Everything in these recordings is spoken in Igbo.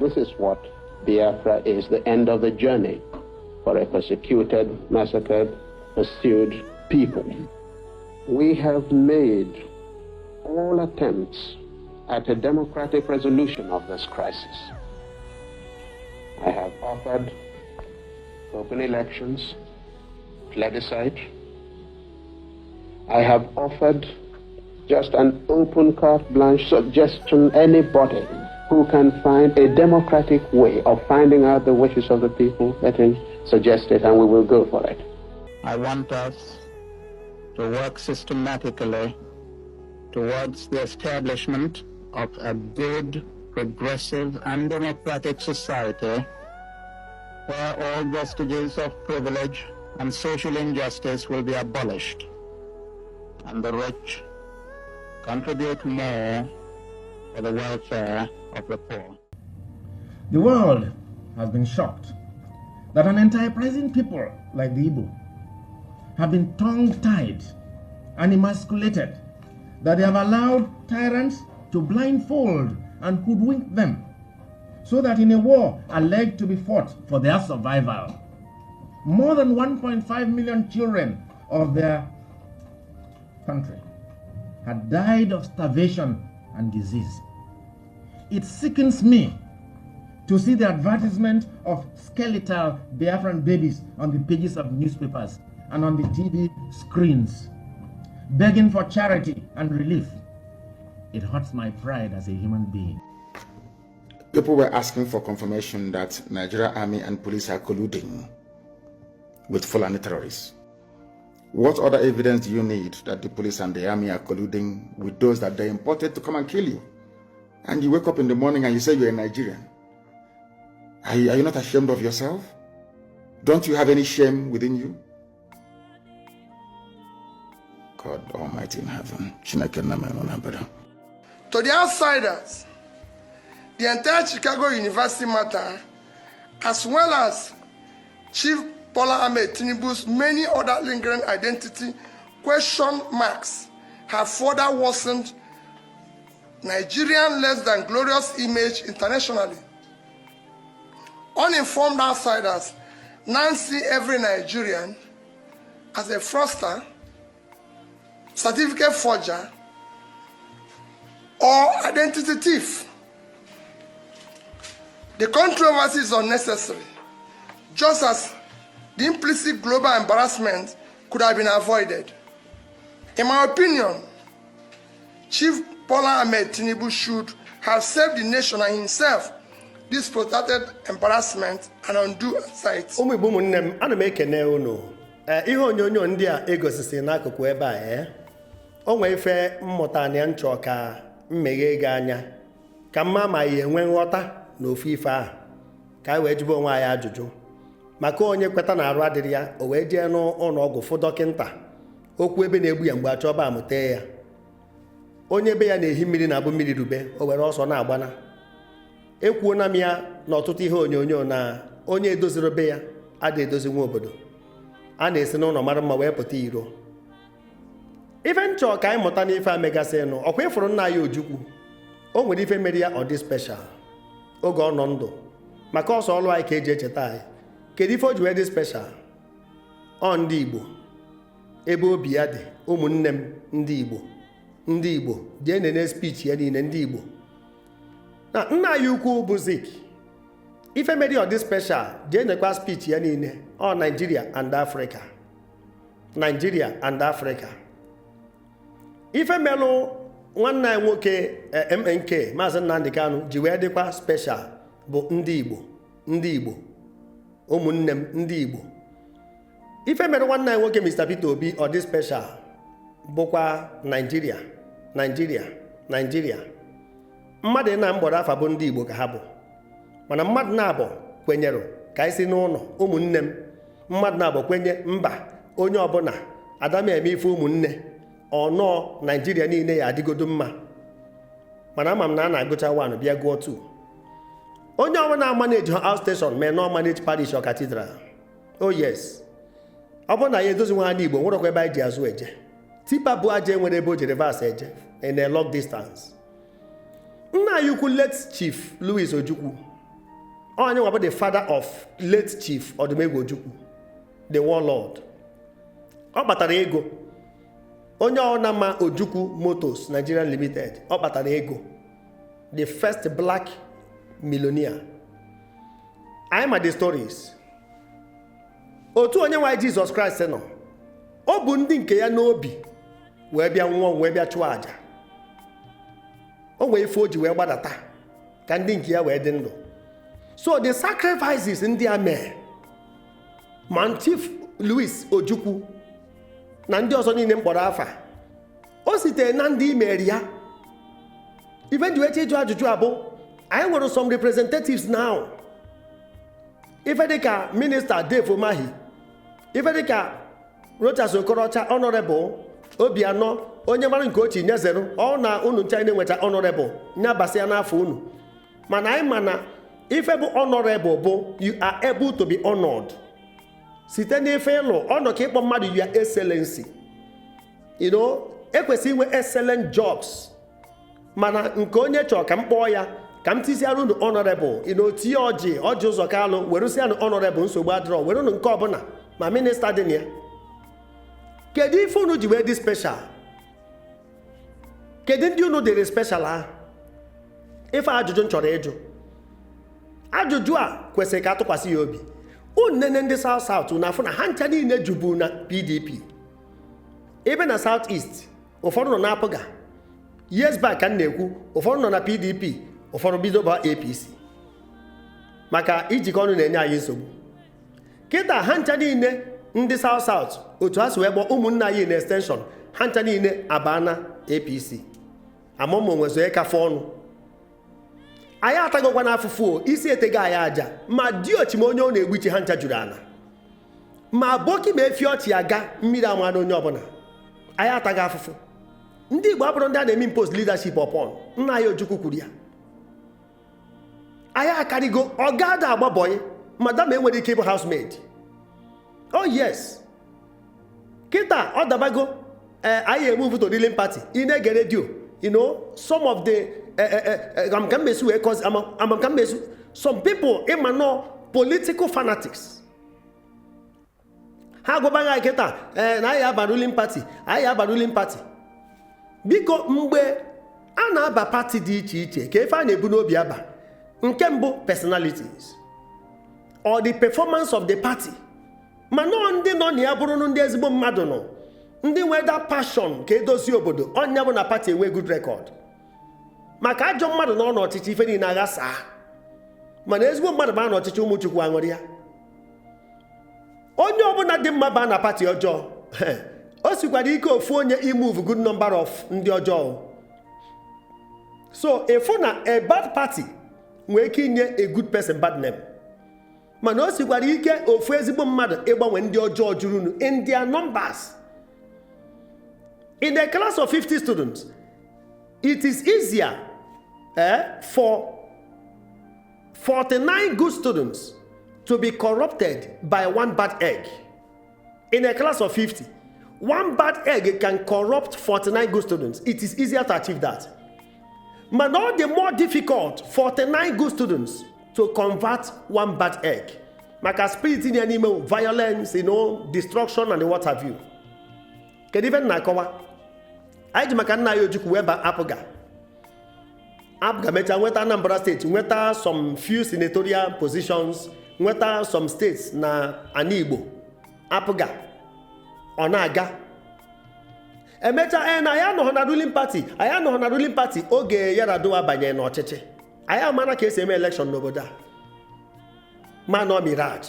This is what Biafra is, the end of the journey for a persecuted, massacred, pursued people. We have made all attempts at a democratic resolution of this crisis. I have offered open elections, plebiscite. I have offered just an open carte blanche suggestion, anybody who can find a democratic way of finding out the wishes of the people, let him suggest it and we will go for it. I want us to work systematically towards the establishment of a good, progressive and democratic society where all vestiges of privilege and social injustice will be abolished and the rich contribute more for the welfare of the poor. The world has been shocked that an enterprising people like the Igbo have been tongue-tied and emasculated, that they have allowed tyrants to blindfold and hoodwink them, so that in a war alleged to be fought for their survival, more than 1.5 million children of their country had died of starvation and disease. It sickens me to see the advertisement of skeletal Biafran babies on the pages of newspapers and on the TV screens, begging for charity and relief. It hurts my pride as a human being. People were asking for confirmation that Nigeria army and police are colluding with Fulani terrorists. What other evidence do you need that the police and the army are colluding with those that they imported to come and kill you? And you wake up in the morning and you say you're a Nigerian. Are you not ashamed of yourself? Don't you have any shame within you? God Almighty in heaven. Chineke nna m enwela ebere. To the outsiders, the entire Chicago University matter, as well as Chief Bola Ahmed Tinubu's many other lingering identity question marks, have further worsened Nigerian less than glorious image internationally. Uninformed outsiders now see every Nigerian as a fraudster, certificate forger, or identity thief. The controversy is unnecessary, just as the implicit global embarrassment could have been avoided. In my opinion, Chief Bola Ahmed Tinubu should have saved the nation and himself this protracted embarrassment and undue anxiety. Ụmụ Igbo, ụmụnne m, ana m ekene unu. Ee, ihe onyonyo ndị a egosisi n'akụkụ ebe a, ee, o nwee ife mmụta na ya nchọ ka mmeghe gị anya ka mma ma ya enwe nghọta na ofu ife ahụ, ka anyị wee jụba onwe anyị ajụjụ maka onye kweta na arụ adịrị ya, o wee jee n'ụlọ ọgwụ fụ dọkịnta okwu ebe na-egbu ya mgbe achọba amụtee ya. Onye ebe ya na-ehi mmiri na-abụ mmiri rube, o were ọsọ na-agbana. Ekwuona m ya n'ọtụtụ ihe onyonyo na onye edoziri be ya ada edozi nwa obodo. A na-esi n'ụlọ mara mma wee pụta iro. Ife nchọ ka anyị mụta n'ife a megasịnụ, ọkwa ịfụrụ nna ya Ojukwu, o nwere ife mere ya ọ dị special oge ọ nọ ndụ, maka ọsọ ọlụ anyị ka eji echeta anyị. Kedu ife o ji wee dị special? Ọ ndị Igbo ebe obi ya dị. Ụmụnne m ndị Igbo, ndị Igbo, jee nene speech ya niile. Ndị Igbo na nna anyị ukwu bụ Zik, ife mere ọ dị special, jee nekwa speech ya niile, ọ Nigeria and Africa, Nigeria and Africa. Ife melụ nwanne anyị nwoke MNK, Maazị Nnamdi Kanu, ji wee dịkwa special bụ ndị Igbo, ndị Igbo, ụmụnne m ndị Igbo. Ife mere nwanne anyị nwoke Mr. Peter Obi ọ dị special bụkwa Nigeria, Nigeria, Nigeria. Mmadụ na mgbọrọ afa bụ ndị Igbo ka ha bụ, mana mmadụ na-abụ kwenyere ka anyị si n'ụlọ. Ụmụnne m, mmadụ na-abụ kwenye mba, onye ọbụla adam eme ife ụmụnne ọnọọ Naijiria niile ya adịgodo mma. Mana ama m na a na-agụcha 1 bịa gụọ 2. Onye ọbụla manage outstation may not manage parish or cathedral. Oh yes, ọ bụrụ na ya edozi nwa ha n'Igbo, nwerekwa ebe anyị ji azụ eje. Tipper bụ aja enwere ebe o ji reverse eje in a long distance. Nna anyị ukwu, late Chief Louis Ojukwu. Onye nwa bụ the father of late Chief Odumegwu Ojukwu, the warlord. Ọ kpatara ego. Onye ọna ma Ojukwu Motors Nigeria Limited, ọ kpatara ego, the first black millionaire. Anyị ma the stories otu onye nwe anyị Jizọs Kraịst nọ. Ọ bụ ndị nke ya n'obi wee bịa nwụọ, wee bịa chụọ àjà. O nwee ife o ji wee gbadata ka ndị nke ya wee dị ndụ. So the sacrifices ndị a mee, ma Chief Louis Ojukwu na ndị ọzọ niile mkpọrọ afa, o sitere na ndị imeri ya. Ife ji wee ịjụ ajụjụ a bụ, anyị nwere some representatives now, ife dịka Minister Dave Umahi, ife dịka Rochas Okorocha, Honorable Obianọ, onye mara nke ochie nyezeru ọ na unu ncha na-enweta honorable nyabasị ya n'afọ unu. Mana anyị ma na ife bụ honorable bụ you are able to be honored site n'ife ịlụ ọnọ ka ịkpọ mmadụ your excellency. Ekwesị inwe excellent jobs, mana nke onye chọrọ ka m kpọọ ya, ka m tisiara unu honorable, tinye ọjị ọjị ụzọ kalụ werụsịa honorable, nsogbu adịrọ. Were unu nke ọbụla ma minister dị na ya. Kedu ife unu ji wee dị special? Kedu ndị unu dịrị special ahụ? Ife ajụjụ m chọrọ ịjụ, ajụjụ a kwesịrị ka atụkwasị ya obi. Unu nene ndị South South na afụ na ha ncha niile jubu na PDP. Ebe na South East, ụfọdụ nọ na APGA years back ka m na-ekwu, ụfọdụ nọ na PDP, ụfọdụ bido ba APC, maka ijikọ ọnụ na-enye anyị nsogbu. Kịta ha ncha niile ndị South South, otu ha si wee gbọ ụmụnna anyị na extension, ha ncha niile abaa na APC. Amụma onwezo kafe ọnụ anyị atagokwa n'afụfụ o isi etego anyị aja, ma diochi ma onye ọ na-egbu iche, ha ncha juru ala, ma boki ma efi ọchị aga mmiri ama na onye ọbụla. Anyị ataghị afụfụ. Ndị Igbo abụrụ ndị a na-eme impose leadership upon. Nna anyị Ojukwu kwuru ya, anyị akarịgo. Ọ ga-ada agba bọyị, madam enwere ike ịbụ housemaid. Oh yes, kịta ọ dabago. Ee, anyị emove to ruling party. Ị na-ege redio, some of the amam mmesu wee cause amam ka mmesu some people, ịma nọ political fanatics, ha agwabaghị anyị kịta ee na anyị aba ruling party, anyị aba ruling party. Biko, mgbe a na-aba party dị iche iche, ka ife a na-ebu n'obi aba, nke mbụ, personalities or the performance of the party. Ma nọọ ndị nọ na ya bụrụ ndị ezigbo mmadụ nọ, ndị nwere that passion ka edozi obodo, ọnya bụ na party enwe good record. Maka ajọ mmadụ nọ n'ọchịchị, ife niile aghasaa. Mana ezigbo mmadụ baa n'ọchịchị, ụmụ Chukwu aṅụrị ya. Onye ọbụla dị mma baa na party ọjọọ, o sikwara ike ofu onye imove good number of ndị ọjọọ. So ịfụ na a bad party nwee ike inye a good person bad name, mana o sikwara ike ofu ezigbo mmadụ ịgbanwe ndị ọjọọ jurunu in their numbers. In a class of 50 students, it is easier for 49 good students to be corrupted by one bad egg. In a class of 50, one bad egg can corrupt 49 good students. It is easier to achieve that. But all the more difficult 49 good students to convert one bad egg. Maka spirit in n'ime, violence, destruction and what have you. Kedu ife m na-akọwa? Anyị ji maka nna ya Ojukwu wee ba APGA. APGA mechaa nweta Anambra Steeti, nweta some few senatorial positions, nweta some states na ana Igbo. APGA ọ na-aga, emechaa ee na anyị anọghị na ruling party, anyị anọghị na ruling party. Oge Yar'Adua banyere n'ọchịchị, anyị amara ka esi eme election n'obodo a, ma nọ mirage.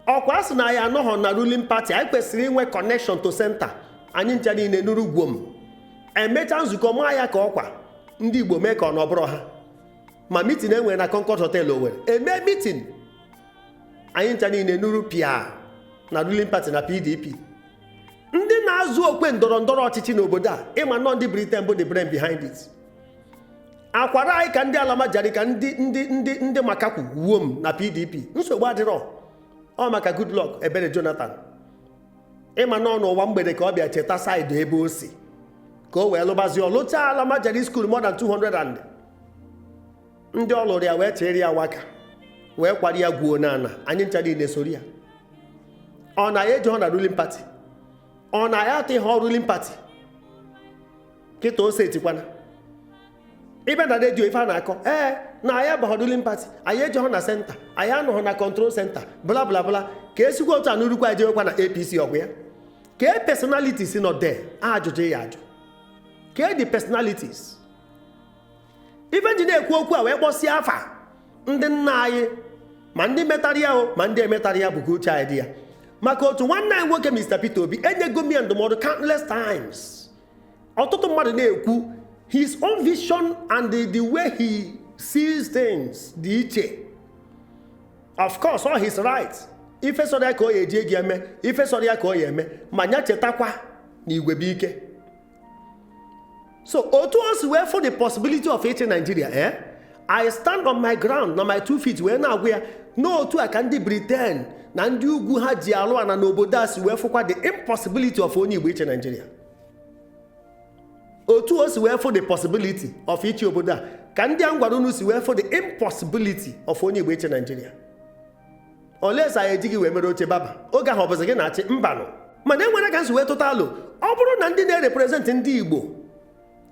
Ọkwa a sị na anyị anọghọ na ruling party, anyị kwesịrị inwe connection to center. Anyị ncha niile nụrụ gwom, emechaa nzukọ maa ya ka ọkwa ndị Igbo mee ka ọ nọbụrụ ha. Ma meeting enwere na Concord Hotel Owerri, eme meeting, anyị ncha niile nụrụ pịa na ruling party na PDP. Ndị na-azụ okwe ndọrọ ndọrọ ọchịchị n'obodo a, ịma nọ ndị Britain bụ the brain behind it. Akwara anyị ka ndị alamajari, ka ndị makakwu wuo m na PDP. Nsogbu adịrọ. Ọ maka Goodluck Ebere Jonathan, ịma nọ n'ụwa mgbede ka ọ bịa cheta side ebe o si, ka o wee lụbazie ọlụcha alamajari school more than 200 and Ndị ọ lụrụ ya wee chịrị ya waka, wee kwara ya gwuo n'ala. Anyị ncha niile soro ya. Ọ na ya eji na ruling party, ọ na ya atụ ihe ruling party kịta ose etikwana ịbịa na redio ife a na-akọ ee na ya bụ ruling party, anyị ejeghọ na center, anyị anọghọ na control center, bla bla bla. Ka esikwa otu a n'urukwa ejewekwa na APC ọgwụ ya. Ka personalities nọ there, ajụjụ ya ajụ ka the personalities. Ife nji na-ekwu okwu a wee kpọsịa afa ndị nna anyị, ma ndị metara ya o ma ndị emetara ya, bụ ka uche anyị dị ya. Maka otu nwanne anyị nwoke, Mr. Peter Obi, enyego m ya ndụmọdụ countless times. Ọtụtụ mmadụ na-ekwu his own vision and the way he sees things dị iche. Of course, all his right. Ife sọrọ ya ka ọ ya eji ego eme, ife sọrọ ya ka ọ ya eme, ma nya chetakwa na igwe bụ ike. So otu o si wee for the possibility of ịchị Nigeria, I stand on my ground na my two feet wee na-agwa ya n'otu a ka ndị Britain na ndị ugwu ha ji alụ ana n'obodo a si wee fụkwa the impossibility of onye Igbo ịchị Nigeria. Otu o si wee fụ the possibility of ịchị obodo a ka ndị a gwara unu si wee fụ the impossibility of onye Igbo ịchị Nigeria. Olesa anyị ejighị wee mere oche baba oge ahụ, ọ bụzi gị na-achị mbanụ. Mana enwere ka nsi wee tụta alụ, ọ bụrụ na ndị na-represent ndị Igbo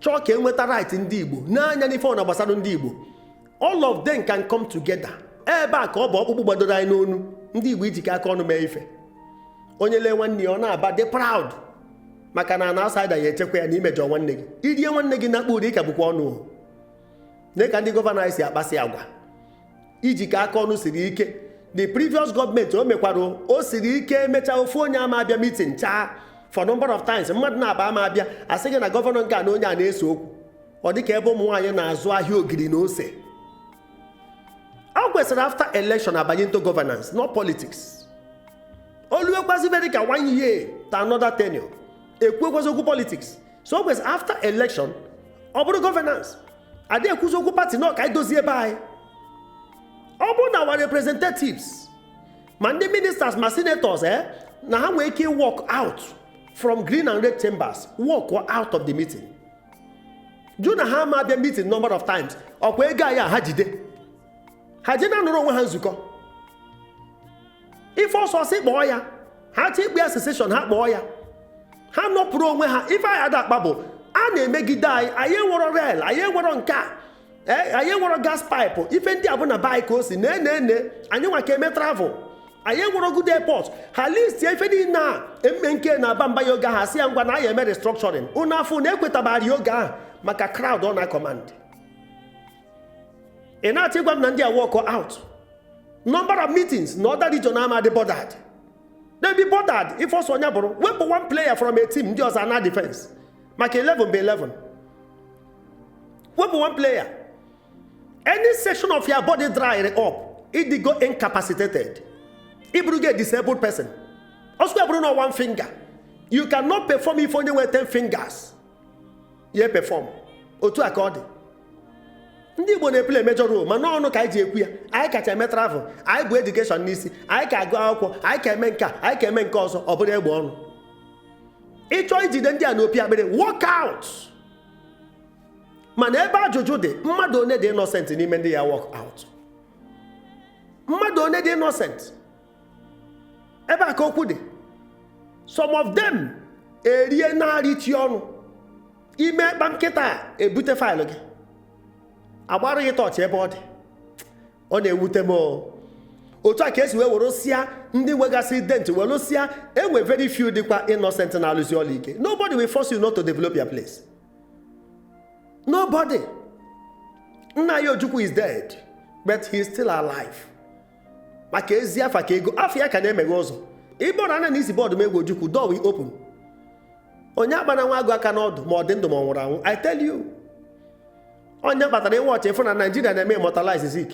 chọọ ka enweta right ndị Igbo n'anya n'ife ọ na gbasara ndị Igbo, all of them can come together. Ebe a ka ọ bụ ọkpụkpụ gbadoro anyị n'onu ndị Igbo ijikọ aka ọnụ mee ife. Onye lee nwanne ya, ọ na-aba dị proud, maka na ana outsider ya echekwa ya na imejọ nwanne gị, irie nwanne gị na mkpụrụ ịka bụkwa ọnụ o. Dị ka ndị governor anyị si akpasị agwa, ijikọ aka ọnụ siri ike. The previous gọọmenti o mekwara o siri ike. Emechaa, ofu onye ama abịa meeting chaa for number of times, mmadụ na-aba ama abịa, asị gị na governor nke a na onye a na-ese okwu. Ọ dị ka ebe ụmụ nwaanyị na-azụ ahịa ogiri na ose. Ọ kwesịrị after election abanye into governance, not politics. Oluekwazi dị ka one year to another tenure, ekwuekwazi okwu politics. So o kwesịrị after election ọ bụrụ governance, adị ekwuzi okwu party nọ ka anyị dozie ebe anyị. Ọ bụrụ na our representatives, ma ndị ministers ma senators, na ha nwee ike walk out from green and red chambers, walk out of the meeting, jụ na ha ama abịa meeting number of times, ọkwa ego anyị a ha jide, ha je na-anụrụ onwe ha nzukọ. Ife ọsọ sị kpọọ ya, ha chọ ikpe ya secession, ha kpọọ ya, ha nọpụrụ onwe ha. Ife anyị ada akpa bụ a na-emegide anyị. Anyị enwero rail, anyị enwero nke a, ee, anyị enwero gas pipe. Ife ndị a bụ na be anyị ka o si na ene ene anyị nwa ka eme travel. Anyị enwero good airport. Ha list ife niile a emme nke na-aba mba ya oge ahụ, asị ya ngwa na anyị eme restructuring. Unu afọ na ekwetabara oge ahụ maka crowd ọ na command. Ị na-achọ ịgwa m na ndị a walk out number of meetings na other region ama dị bothered? They be bothered. Ife ọsọ onye bụrụ wepụ one player from a team, ndị ọzọ ana defense maka 11 bụ 11. Wepụ one player, any section of your body dry up, ịdịgo incapacitated, ịbụrụ a disabled person. Ọsọ bụrụ na one finger, you cannot perform. Ife onye nwere 10 fingers ya perform, otu a ka ọ dị. Ndị Igbo na-eplay major role, ma n'ọnụ ka anyị ji ekwu ya. Anyị kacha eme travel, anyị bụ education n'isi, anyị ka agụ akwụkwọ, anyị ka eme nke a, anyị ka eme nke ọzọ. Ọ bụrụ egbe ọnụ ịchọ ijide ndị a n'opi akpịrị, work out. Mana ebe ajụjụ dị, mmadụ one dị innocent n'ime ndị ya work out? Mmadụ one dị innocent? Ebe a ka okwu dị. Some of them erie narị chi ọnụ ime kpa nkịta, ebute file gị, agbara gị tọọchị ebe ọ dị. Ọ na-ewute m o. Otu a ka esi wee werụsịa ndị nwegasị dent, werụsịa enwe very few dịkwa innocent na-alụzi ọla ike. Nobody will force you not to develop your place, nobody. Nna ya Ojukwu is dead, but he is still alive, maka ezi afa ka ego afọ ya ka na-emeghe ụzọ. Ịbọrọ anya na isi bọọdụ m egwu Ojukwu, door will open. Onye akpana nwa agụ aka n'ọdụ, ma ọ dị ndụ ma ọ nwụrụ anwụ, I tell you. Onye kpatara ịnwe ọchị ịfụ na Naijiria na-eme immortalize Zik,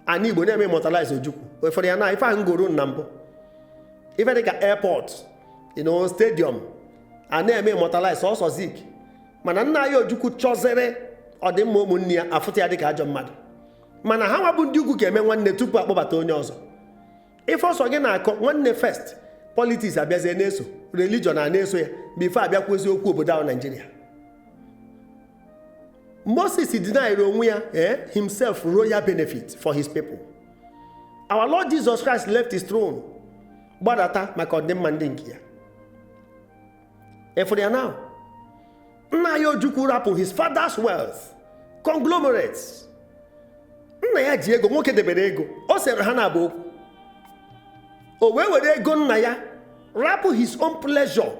ana Igbo na-eme immortalize Ojukwu. Wefere ya na ife ahụ ngoro na mbụ, ife dịka airport, stadium, a na-eme immortalize sọsọ Zik. Mana nna ya Ojukwu chọziri ọdịmma ụmụnne ya, afụta ya dịka ajọ mmadụ. Mana ha nwabụ ndị ugwu ga-eme nwanne tupu akpọbata onye ọzọ. Ife ọsọ gị na-akọ nwanne first, politics abịazie na-eso, religion a na-eso ya before abịakwuzi okwu obodo ahụ Naijiria. Moses denied onwe ya, himself royal benefit for his people. Our Lord Jesus Christ left his throne, gbadata maka ọdịmma ndị nke ya. Efuru ya now, nna ya Ojukwu rapụ his father's wealth, conglomerates. Nna ya ji ego, nwoke debere ego, o sere ha na-abụ okwu, o wee were ego nna ya rapụ his own pleasure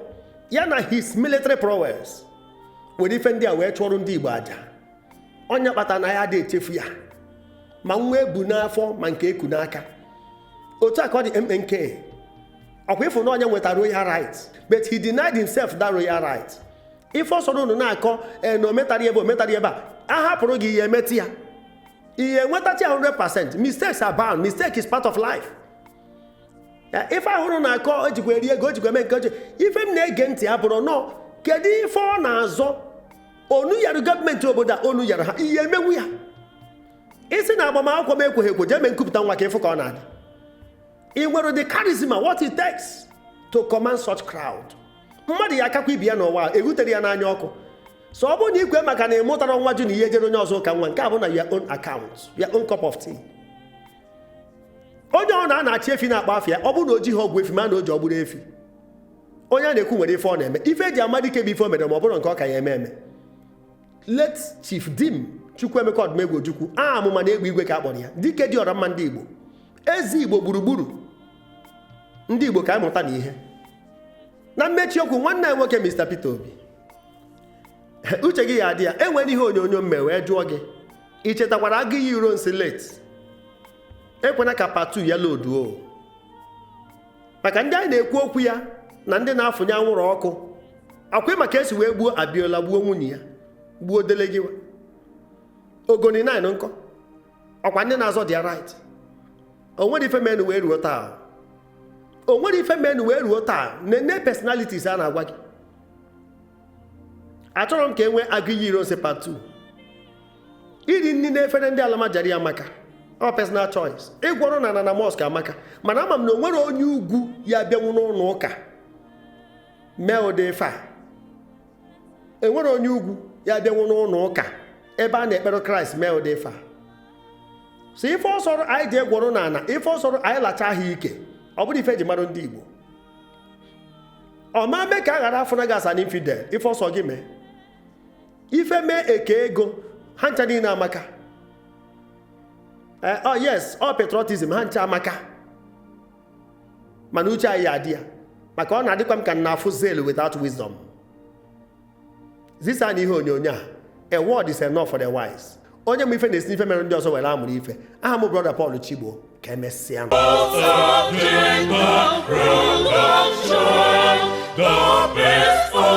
ya na his military prowess, were ife ndị a wee chụọrọ ndị Igbo aja. Onye kpatara na ya adị echefu ya, ma nwa ebu n'afọ ma nke eku n'aka. Otu a ka ọ dị MNK. Ọkwa ịfụ na onye nweta royal right, but he denied himself that royal right. Ife ọsọrọ unu na-akọ na ometara ebe, ometara ebe a, a hapụrụ gị ihe emetụ ya, ihe enwetacha ya 100%. Mistakes abound. Mistake is part of life. Ife ahụrụ na-akọ ejikwa eri ego, ejikwa eme nke oche. Ife m na-ege ntị abụrụ nọ, kedu ife ọ na-azọ? Onu yara gọọmenti obodo a, onu yara ha ihe emenwu ya. Isi na agbamakwụkwọ m ekweghị ekwe, jee mee nkupụta nwa ka ịfụ ka ọ na-adị. Ị nwere the charisma, what it takes to command such crowd? Mmadụ ya akakwa ibi ya n'ụwa, erutere ya n'anya ọkụ. So ọ bụrụ na ikwe maka na ị mụtara nwa jụ na ihe jere onye ọzọ ụka nwa, nke a bụ na your own account, your own cup of tea. Onye ọ na-achị efi na-akpa afịa, ọ bụrụ na o jighị ọgwụ efi, ma na o ji ọgbụrụ efi. Onye a na-ekwu nwere ife ọ na-eme. Ife eji ama dike bụ ife o mere, ma ọ bụrụ nke ọ ka ya eme eme. Late Chief Dim Chukwuemeka Odumegwu Ojukwu, a amụma na egbe igwe ka a kpọrọ ya, dike dị ọra mma ndị Igbo, eze Igbo gburugburu ndị Igbo, ka anyị mụta na ihe. Na mmechi okwu, nwanne anyị nwoke Mr. Peter Obi, uche gị ya adị ya. Enwere ihe onyonyo mme wee jụọ gị, ị chetakwara Agụiyi Ironsi late? Ekwena ka part 2 ya loduo, maka ndị anyị na-ekwu okwu ya na ndị na-afụnye anwụrụ ọkụ akwa, maka esi wee gbuo Abiola, gbuo nwunye ya, gbuo Delegiwa Ogoni 9 nkọ. Ọkwa ndị na-azọ their right. O nwere ife menu wee ruo taa, o nwere ife menu wee ruo taa. Nene personalities a na-agwa gị. Achọrọ m ka e nwee Agụiyi Ironsi part 2. Iri nri n'efere ndị alamajari amaka, ọ personal choice. Ịgwọrọ na mosque amaka, mana ama m na o nwere onye ugwu ya bịanwu n'ụlọ ụka mee ụdị ife a. Enwere onye ugwu ya bịanwu n'ụlọ ụka ebe a na-ekpere Kraịst mee ụdị ife a. So ife ọsọrọ anyị ji egwọrọ na ana, ife ọsọrọ anyị lacha ha ike, ọ bụrụ ife eji mara ndị Igbo, ọ ma mee ka a ghara afọ na gị asa na infidel. Ife ọsọ gị mee, ife mee eke ego ha ncha niile amaka. Oh yes, ọ patriotism ha ncha amaka, mana uche anyị adị ya, maka ọ na-adịkwa m ka m na-afụ zeal without wisdom. Zisa na ihe onyonyo a. A word is enough for the wise. Onye ma ife na-esi n'ife mere ndị ọzọ were amụrụ ife. Aha m, Brother Paul Chigbo. Ka emesịa. Production, the best.